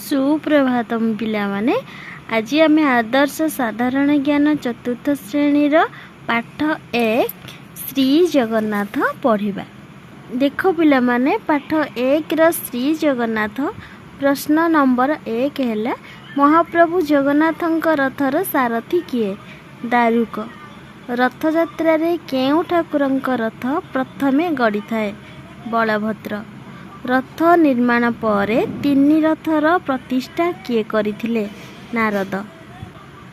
ସୁପ୍ରଭାତମ ପିଲାମାନେ। ଆଜି ଆମେ ଆଦର୍ଶ ସାଧାରଣ ଜ୍ଞାନ ଚତୁର୍ଥ ଶ୍ରେଣୀର ପାଠ 1 ଶ୍ରୀ ଜଗନ୍ନାଥ ପଢ଼ିବା। ଦେଖ ପିଲାମାନେ, ପାଠ 1ର ଶ୍ରୀ ଜଗନ୍ନାଥ ପ୍ରଶ୍ନ ନମ୍ବର 1 ହେଲା, ମହାପ୍ରଭୁ ଜଗନ୍ନାଥଙ୍କ ରଥର ସାରଥୀ କିଏ? ଦାରୁକ। ରଥଯାତ୍ରାରେ କେଉଁ ଠାକୁରଙ୍କ ରଥ ପ୍ରଥମେ ଗଡ଼ିଥାଏ? ବଳଭଦ୍ର। ରଥ ନିର୍ମାଣ ପରେ ତିନି ରଥର ପ୍ରତିଷ୍ଠା କିଏ କରିଥିଲେ? ନାରଦ।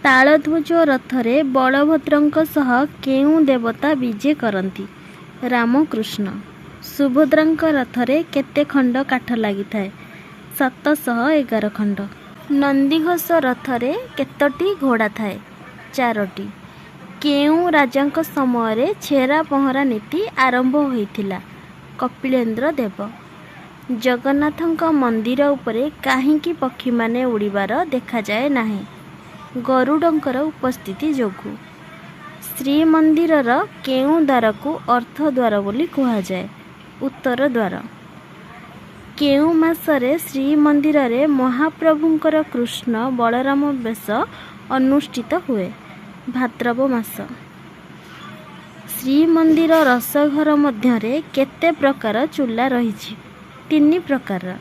ତାଳଧ୍ୱଜ ରଥରେ ବଳଭଦ୍ରଙ୍କ ସହ କେଉଁ ଦେବତା ବିଜେ କରନ୍ତି? ରାମକୃଷ୍ଣ। ସୁଭଦ୍ରାଙ୍କ ରଥରେ କେତେ ଖଣ୍ଡ କାଠ ଲାଗିଥାଏ? 711 ଖଣ୍ଡ। ନନ୍ଦିଘୋଷ ରଥରେ କେତୋଟି ଘୋଡ଼ା ଥାଏ? ଚାରୋଟି। କେଉଁ ରାଜାଙ୍କ ସମୟରେ ଛେରା ପହଁରା ନୀତି ଆରମ୍ଭ ହୋଇଥିଲା? କପିଳେନ୍ଦ୍ର ଦେବ। ଜଗନ୍ନାଥଙ୍କ ମନ୍ଦିର ଉପରେ କାହିଁକି ପକ୍ଷୀମାନେ ଉଡ଼ିବାର ଦେଖାଯାଏ ନାହିଁ? ଗରୁଡ଼ଙ୍କର ଉପସ୍ଥିତି ଯୋଗୁଁ। ଶ୍ରୀମନ୍ଦିରର କେଉଁ ଦ୍ୱାରକୁ ଅର୍ଥ ଦ୍ୱାର ବୋଲି କୁହାଯାଏ? ଉତ୍ତର ଦ୍ୱାର। କେଉଁ ମାସରେ ଶ୍ରୀମନ୍ଦିରରେ ମହାପ୍ରଭୁଙ୍କର କୃଷ୍ଣ ବଳରାମ ବେଶ ଅନୁଷ୍ଠିତ ହୁଏ? ଭାଦ୍ରବ ମାସ। ଶ୍ରୀମନ୍ଦିର ରୋଷଘର ମଧ୍ୟରେ କେତେ ପ୍ରକାର ଚୁଲା ରହିଛି? ତିନି ପ୍ରକାରର।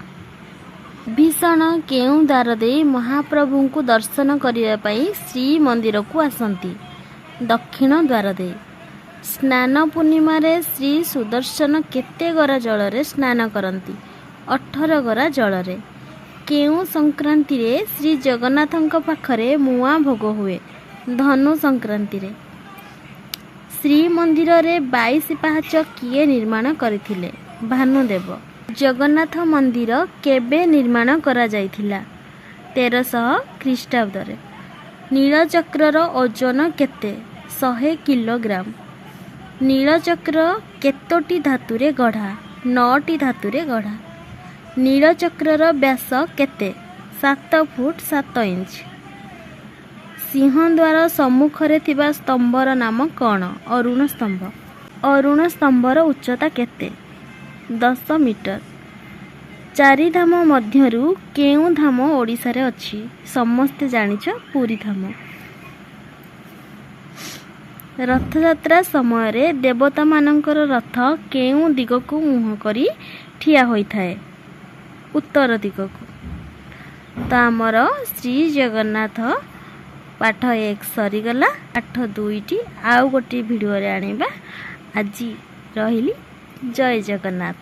ବିଭୀଷଣ କେଉଁ ଦ୍ୱାର ଦେଇ ମହାପ୍ରଭୁଙ୍କୁ ଦର୍ଶନ କରିବା ପାଇଁ ଶ୍ରୀମନ୍ଦିରକୁ ଆସନ୍ତି? ଦକ୍ଷିଣ ଦ୍ୱାର ଦେଇ। ସ୍ନାନ ପୂର୍ଣ୍ଣିମାରେ ଶ୍ରୀ ସୁଦର୍ଶନ କେତେ ଗରା ଜଳରେ ସ୍ନାନ କରନ୍ତି? 18 ଗରା ଜଳରେ। କେଉଁ ସଂକ୍ରାନ୍ତିରେ ଶ୍ରୀ ଜଗନ୍ନାଥଙ୍କ ପାଖରେ ମୁଆଁ ଭୋଗ ହୁଏ? ଧନୁ ସଂକ୍ରାନ୍ତିରେ। ଶ୍ରୀମନ୍ଦିରରେ 22 ପାହାଚ କିଏ ନିର୍ମାଣ କରିଥିଲେ? ଭାନୁଦେବ। ଜଗନ୍ନାଥ ମନ୍ଦିର କେବେ ନିର୍ମାଣ କରାଯାଇଥିଲା? 1300 ଖ୍ରୀଷ୍ଟାବ୍ଦରେ। ନୀଳଚକ୍ରର ଓଜନ କେତେ? 100 କିଲୋଗ୍ରାମ। ନୀଳଚକ୍ର କେତୋଟି ଧାତୁରେ ଗଢ଼ା? ନଅଟି ଧାତୁରେ ଗଢ଼ା। ନୀଳଚକ୍ରର ବ୍ୟାସ କେତେ? 7 ଫୁଟ 7 ଇଞ୍ଚ। ସିଂହଦ୍ୱାର ସମ୍ମୁଖରେ ଥିବା ସ୍ତମ୍ଭର ନାମ କ'ଣ? ଅରୁଣ ସ୍ତମ୍ଭ। ଅରୁଣ ସ୍ତମ୍ଭର ଉଚ୍ଚତା କେତେ? 10 ମିଟର। ଚାରିଧାମ ମଧ୍ୟରୁ କେଉଁ ଧାମ ଓଡ଼ିଶାରେ ଅଛି? ସମସ୍ତେ ଜାଣିଛ, ପୁରୀ ଧାମ। ରଥଯାତ୍ରା ସମୟରେ ଦେବତାମାନଙ୍କର ରଥ କେଉଁ ଦିଗକୁ ମୁହଁ କରି ଠିଆ ହୋଇଥାଏ? ଉତ୍ତର ଦିଗକୁ। ତ ଆମର ଶ୍ରୀ ଜଗନ୍ନାଥ ପାଠ 1 ସରିଗଲା। ପାଠ 2ଟି ଆଉ ଗୋଟିଏ ଭିଡ଼ିଓରେ ଆଣିବା। ଆଜି ରହିଲି, ଜୟ ଜଗନ୍ନାଥ।